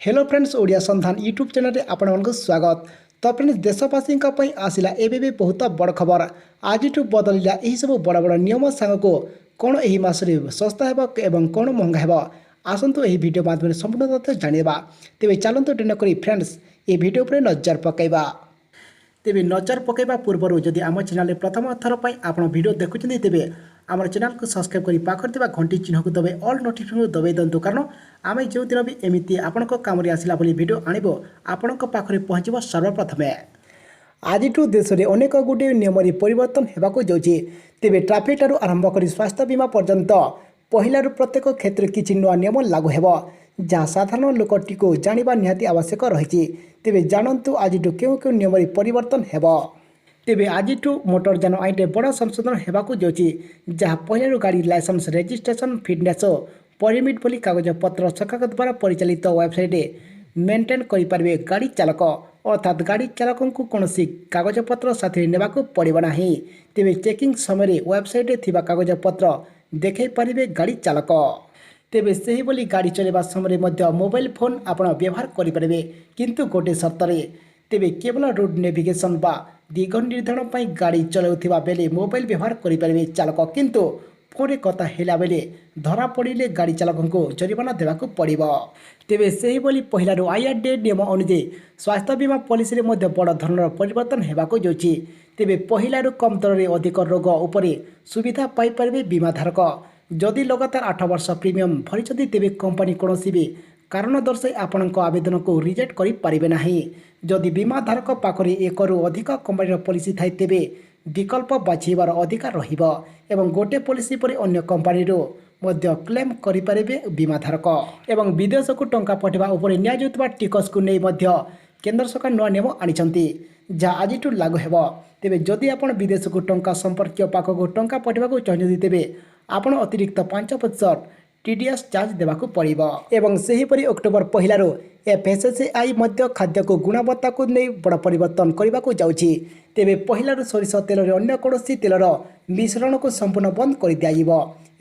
Hello friends, Odia ସନ୍ଧାନ YouTube ଚ୍ୟାନେଲରେ ଆପଣମାନଙ୍କୁ ସ୍ୱାଗତ। ତ ଫ୍ରେଣ୍ଡସ୍, ଦେଶବାସୀଙ୍କ ପାଇଁ ଆସିଲା ଏବେ ବି ବହୁତ ବଡ଼ ଖବର। ଆଜିଠୁ ବଦଳିଲା ଏହିସବୁ ବଡ଼ ବଡ଼ ନିୟମ ସାଙ୍ଗକୁ କ'ଣ ଏହି ମାସରେ ଶସ୍ତା ହେବ ଏବଂ କ'ଣ ମହଙ୍ଗା ହେବ, ଆସନ୍ତୁ ଏହି ଭିଡ଼ିଓ ମାଧ୍ୟମରେ ସମ୍ପୂର୍ଣ୍ଣ ତଥ୍ୟ ଜାଣିବା। ତେବେ ଚାଲନ୍ତୁ ଡେରି ନକରି ଫ୍ରେଣ୍ଡସ୍, ଏହି ଭିଡ଼ିଓ ଉପରେ ନଜର ପକାଇବା। ତେବେ ନଜର ପକାଇବା ପୂର୍ବରୁ ଯଦି ଆମ ଚ୍ୟାନେଲରେ ପ୍ରଥମ ଥର ପାଇଁ ଆପଣ ଭିଡ଼ିଓ ଦେଖୁଛନ୍ତି, ତେବେ ଆମର ଚ୍ୟାନେଲକୁ ସବସ୍କ୍ରାଇବ୍ କରି ପାଖରେ ଥିବା ଘଣ୍ଟି ଚିହ୍ନକୁ ଦବାଇ ଅଲ୍ ନୋଟିଫିକେସନ୍ ଦବାଇ ଦିଅନ୍ତୁ, କାରଣ ଆମେ ଯେଉଁଦିନ ବି ଏମିତି ଆପଣଙ୍କ କାମରେ ଆସିଲା ଭଳି ଭିଡ଼ିଓ ଆଣିବ, ଆପଣଙ୍କ ପାଖରେ ପହଞ୍ଚିବ ସର୍ବପ୍ରଥମେ। ଆଜିଠୁ ଦେଶରେ ଅନେକ ଗୁଡ଼ିଏ ନିୟମରେ ପରିବର୍ତ୍ତନ ହେବାକୁ ଯାଉଛି। ତେବେ ଟ୍ରାଫିକ୍ ଠାରୁ ଆରମ୍ଭ କରି ସ୍ୱାସ୍ଥ୍ୟ ବୀମା ପର୍ଯ୍ୟନ୍ତ ପହିଲାରୁ ପ୍ରତ୍ୟେକ କ୍ଷେତ୍ରରେ କିଛି ନୂଆ ନିୟମ ଲାଗୁ ହେବ, ଯାହା ସାଧାରଣ ଲୋକଟିକୁ ଜାଣିବା ନିହାତି ଆବଶ୍ୟକ ରହିଛି। ତେବେ ଜାଣନ୍ତୁ ଆଜିଠୁ କେଉଁ କେଉଁ ନିୟମରେ ପରିବର୍ତ୍ତନ ହେବ। ତେବେ ଆଜିଠୁ ମୋଟର ଯାନ ଆଇନରେ ବଡ଼ ସଂଶୋଧନ ହେବାକୁ ଯାଉଛି, ଯାହା ପହିଲାରୁ ଗାଡ଼ି ଲାଇସେନ୍ସ, ରେଜିଷ୍ଟ୍ରେସନ, ଫିଟନେସ୍ ଓ ପରମିଟ୍ ଭଳି କାଗଜପତ୍ର ସରକାରଙ୍କ ଦ୍ୱାରା ପରିଚାଳିତ ୱେବସାଇଟ୍ରେ ମେଣ୍ଟେନ୍ କରିପାରିବେ ଗାଡ଼ି ଚାଳକ। ଅର୍ଥାତ୍ ଗାଡ଼ି ଚାଳକଙ୍କୁ କୌଣସି କାଗଜପତ୍ର ସାଥିରେ ନେବାକୁ ପଡ଼ିବ ନାହିଁ। ତେବେ ଚେକିଂ ସମୟରେ ୱେବସାଇଟ୍ରେ ଥିବା କାଗଜପତ୍ର ଦେଖାଇ ପାରିବେ ଗାଡ଼ି ଚାଳକ। ତେବେ ସେହିଭଳି ଗାଡ଼ି ଚଲାଇବା ସମୟରେ ମଧ୍ୟ ମୋବାଇଲ ଫୋନ୍ ଆପଣ ବ୍ୟବହାର କରିପାରିବେ, କିନ୍ତୁ ଗୋଟିଏ ସର୍ତ୍ତରେ। ତେବେ କେବଳ ରୁଟ୍ ନେଭିଗେସନ୍ ବା ଦିଗ ନିର୍ଦ୍ଧାରଣ ପାଇଁ ଗାଡ଼ି ଚଲାଉଥିବା ବେଳେ ମୋବାଇଲ ବ୍ୟବହାର କରିପାରିବେ ଚାଳକ। କିନ୍ତୁ ଫୋନ୍ରେ କଥା ହେଲା ବେଳେ ଧରା ପଡ଼ିଲେ ଗାଡ଼ି ଚାଳକଙ୍କୁ ଜରିମାନା ଦେବାକୁ ପଡ଼ିବ। ତେବେ ସେହିଭଳି ପହିଲାରୁ ଆଇଆର୍ଡିଏ ନିୟମ ଅନୁଯାୟୀ ସ୍ୱାସ୍ଥ୍ୟ ବୀମା ପଲିସିରେ ମଧ୍ୟ ବଡ଼ ଧରଣର ପରିବର୍ତ୍ତନ ହେବାକୁ ଯାଉଛି। ତେବେ ପହିଲାରୁ କମ୍ ଦରରେ ଅଧିକ ରୋଗ ଉପରେ ସୁବିଧା ପାଇପାରିବେ ବୀମାଧାରକ। ଯଦି ଲଗାତାର 8 ବର୍ଷ ପ୍ରିମିୟମ୍ ଭରିଛନ୍ତି, ତେବେ କମ୍ପାନୀ କୌଣସି ବି କାରଣ ଦର୍ଶାଇ ଆପଣଙ୍କ ଆବେଦନକୁ ରିଜେକ୍ଟ କରିପାରିବେ ନାହିଁ। ଯଦି ବୀମାଧାରକ ପାଖରେ ଏକରୁ ଅଧିକ କମ୍ପାନୀର ପଲିସି ଥାଏ, ତେବେ ବିକଳ୍ପ ବାଛିବାର ଅଧିକାର ରହିବ ଏବଂ ଗୋଟିଏ ପଲିସି ପରେ ଅନ୍ୟ କମ୍ପାନୀରୁ ମଧ୍ୟ କ୍ଲେମ୍ କରିପାରିବେ ବୀମାଧାରକ। ଏବଂ ବିଦେଶକୁ ଟଙ୍କା ପଠାଇବା ଉପରେ ନିଆଯାଉଥିବା ଟିକସକୁ ନେଇ ମଧ୍ୟ କେନ୍ଦ୍ର ସରକାର ନୂଆ ନିୟମ ଆଣିଛନ୍ତି, ଯାହା ଆଜିଠୁ ଲାଗୁ ହେବ। ତେବେ ଯଦି ଆପଣ ବିଦେଶକୁ ଟଙ୍କା ସମ୍ପର୍କୀୟ ପାଖକୁ ଟଙ୍କା ପଠାଇବାକୁ ଚାହୁଁଛନ୍ତି, ତେବେ ଆପଣ ଅତିରିକ୍ତ 5% ଟିଡିଏସ୍ ଚାର୍ଜ ଦେବାକୁ ପଡ଼ିବ। ଏବଂ ସେହିପରି ଅକ୍ଟୋବର 1ରୁ ଏଫ୍ଏସ୍ଏସ୍ଏଆଇ ମଧ୍ୟ ଖାଦ୍ୟକୁ ଗୁଣବତ୍ତାକୁ ନେଇ ବଡ଼ ପରିବର୍ତ୍ତନ କରିବାକୁ ଯାଉଛି। ତେବେ ପହିଲାରୁ ସୋରିଷ ତେଲରେ ଅନ୍ୟ କୌଣସି ତେଲର ମିଶ୍ରଣକୁ ସମ୍ପୂର୍ଣ୍ଣ ବନ୍ଦ କରିଦିଆଯିବ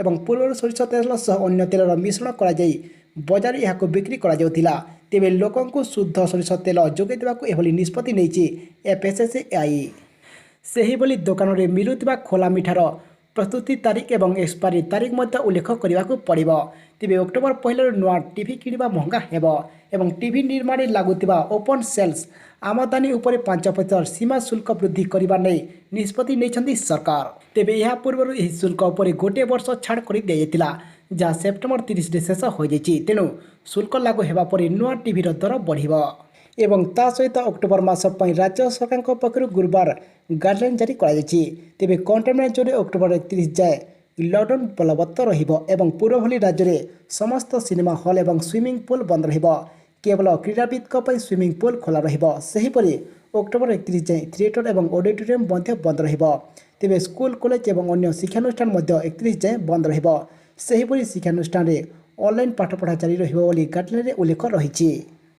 ଏବଂ ପୂର୍ବରୁ ସୋରିଷ ତେଲ ସହ ଅନ୍ୟ ତେଲର ମିଶ୍ରଣ କରାଯାଇ ବଜାରରେ ଏହାକୁ ବିକ୍ରି କରାଯାଉଥିଲା। ତେବେ ଲୋକଙ୍କୁ ଶୁଦ୍ଧ ସୋରିଷ ତେଲ ଯୋଗାଇ ଦେବାକୁ ଏଭଳି ନିଷ୍ପତ୍ତି ନେଇଛି ଏଫ୍ଏସ୍ଏସ୍ଏଆଇ। ସେହିଭଳି ଦୋକାନରେ ମିଳୁଥିବା ଖୋଲା ମିଠାର ପ୍ରସ୍ତୁତି ତାରିଖ ଏବଂ ଏକ୍ସପାୟରି ତାରିଖ ମଧ୍ୟ ଉଲ୍ଲେଖ କରିବାକୁ ପଡ଼ିବ। ତେବେ ଅକ୍ଟୋବର 1ରୁ ନୂଆ ଟିଭି କିଣିବା ମହଙ୍ଗା ହେବ ଏବଂ ଟିଭି ନିର୍ମାଣରେ ଲାଗୁଥିବା ଓପନ୍ ସେଲ୍ସ ଆମଦାନୀ ଉପରେ 5% ସୀମା ଶୁଳ୍କ ବୃଦ୍ଧି କରିବା ନେଇ ନିଷ୍ପତ୍ତି ନେଇଛନ୍ତି ସରକାର। ତେବେ ଏହା ପୂର୍ବରୁ ଏହି ଶୁଳ୍କ ଉପରେ ଗୋଟିଏ ବର୍ଷ ଛାଡ଼ କରି ଦିଆଯାଇଥିଲା, ଯାହା ସେପ୍ଟେମ୍ବର 30ରେ ଶେଷ ହୋଇଯାଇଛି। ତେଣୁ ଶୁଳ୍କ ଲାଗୁ ହେବା ପରେ ନୂଆ ଟିଭିର ଦର ବଢ଼ିବ। ଏବଂ ତା ସହିତ ଅକ୍ଟୋବର ମାସ ପାଇଁ ରାଜ୍ୟ ସରକାରଙ୍କ ପକ୍ଷରୁ ଗୁରୁବାର ଗାଇଡ଼ଲାଇନ୍ ଜାରି କରାଯାଇଛି। ତେବେ କଣ୍ଟେନମେଣ୍ଟ ଜୋନ୍ରେ ଅକ୍ଟୋବର 31 ଯାଏ ଲକଡାଉନ୍ ବଳବତ୍ତର ରହିବ ଏବଂ ପୂର୍ବ ଭଳି ରାଜ୍ୟରେ ସମସ୍ତ ସିନେମା ହଲ୍ ଏବଂ ସୁଇମିଂ ପୁଲ୍ ବନ୍ଦ ରହିବ। କେବଳ କ୍ରୀଡ଼ାବିତ୍ଙ୍କ ପାଇଁ ସୁଇମିଂ ପୁଲ୍ ଖୋଲା ରହିବ। ସେହିପରି ଅକ୍ଟୋବର 31 ଯାଏଁ ଥିଏଟର ଏବଂ ଅଡିଟୋରିୟମ୍ ମଧ୍ୟ ବନ୍ଦ ରହିବ। ତେବେ ସ୍କୁଲ, କଲେଜ ଏବଂ ଅନ୍ୟ ଶିକ୍ଷାନୁଷ୍ଠାନ ମଧ୍ୟ 31 ଯାଏଁ ବନ୍ଦ ରହିବ। ସେହିପରି ଶିକ୍ଷାନୁଷ୍ଠାନରେ ଅନଲାଇନ୍ ପାଠପଢ଼ା ଜାରି ରହିବ ବୋଲି ଗାଇଡ଼ଲାଇନ୍ରେ ଉଲ୍ଲେଖ ରହିଛି।